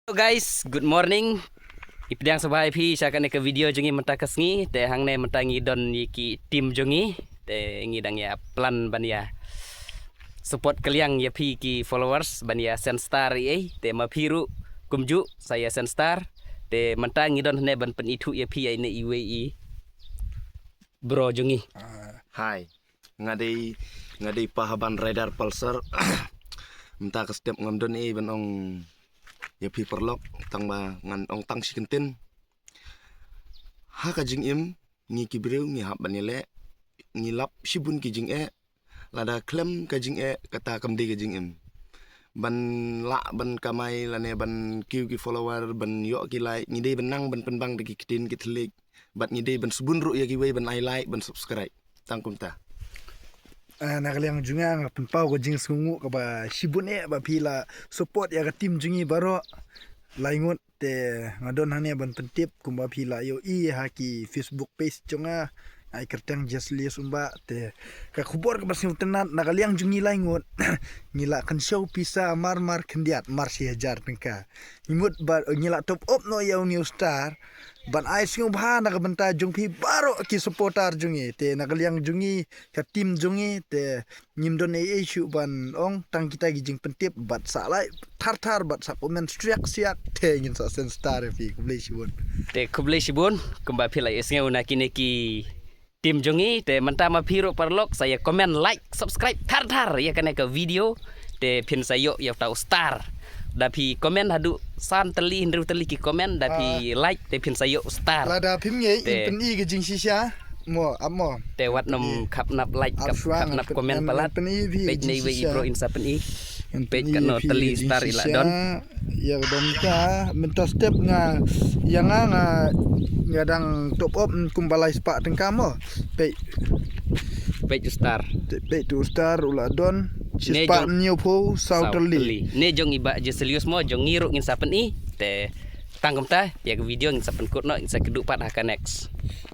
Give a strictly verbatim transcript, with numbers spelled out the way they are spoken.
Hello guys, good morning. I pdiang sngewbha ïa phi sha kane ka video jong ngi mynta ka sngi. Te hangne mynta ngi don ïa ki team jong ngi. Te ngi dang ïa plan ban ïa support kylliang ïa phi ki followers ban ïa send star ei ei. Te ma phi ruh kumjuh sa ïa send star. Te mynta ngi don hangne ban pynithuh ïa phi ïa ine iwei i bro jong ngi. Hi. Nga dei, nga dei Pahaban Rider Pulsar. Mynta ka step ngam don ei ban ong ïa phi paralok, tang ba ngan ong tang shi kyntien. Ha ka jingim ngi ki briew ngi hap ban ïaleh, ngi lap shibun ki jingeh. Lada khlem ka jingeh, kata kam dei ka jingim. Ban lah ban kamai lane ban kiew ki follower, ban ïoh ki like, ngi dei ban nang ban pynbang da ki ktien ki thylliej. Bad ngi dei ban sbun ruh ïa kiwei ban ai like, ban subscribe. Tang kumta. Ah, na ka liang jong nga nga pynpaw ka jingsngewnguh kaba shibun eh ba phi la support ïa ka team jong ngi baroh. Lai ngut te nga don hangne ban pyntip kumba phi la ïohi ha ki Facebook page jong nga. Ai kyrteng Jeslius Umbah te ka khubor kaba sngewtynnat na ka liang jong ngi lai ngut. Ngi la kynshew pisa mar mar khyndiat mar shi hajar tyngka. Ngi mut ba ngi la top up noh ïa u new star. Ban ai sngewbha na ka bynta jong phi baroh ki supporter jong ngi te na ka liang jong ngi ka team jong ngi te ngim don ei ei shuh ban ong tang kita ki jingpyntip bad sa like thar thar bad sa comment shriak shriak te ngin sa send star ïa phi. Khublei shibun. Te khublei shibun kumba phi la ïohsngew na kine ki team jong ngi te mynta ma phi ruh paralok sa ïa comment, like, subscribe thar thar ïa kane ka video te phin sa ïoh ïa uta u star. Da phi comment haduh san tylli hynriew tylli ki comment da phi like te phin sa ïoh u star. Lada phim ngeit ngin pyni ka jingshisha mo, ap mo. Te wat nym khap nap like, khap nap comment palat. Peit nei wei i bro in sa pyni. Peit katno tylli star i la don. Ïa ka dom ka mynta step nga ïa nga nga nga dang top up kumba lai spah tyngka mo. Peit. Peit u star. Peit tu star u la don. Shi spah hynñiew phew saw tylli. Ne jong i Bah Jeslius mo, jong ngi ruh ngin sa pyni. Te tang kumta ïa ka video ngin sa pynkut noh, ngin sa kynduh pat ha ka next.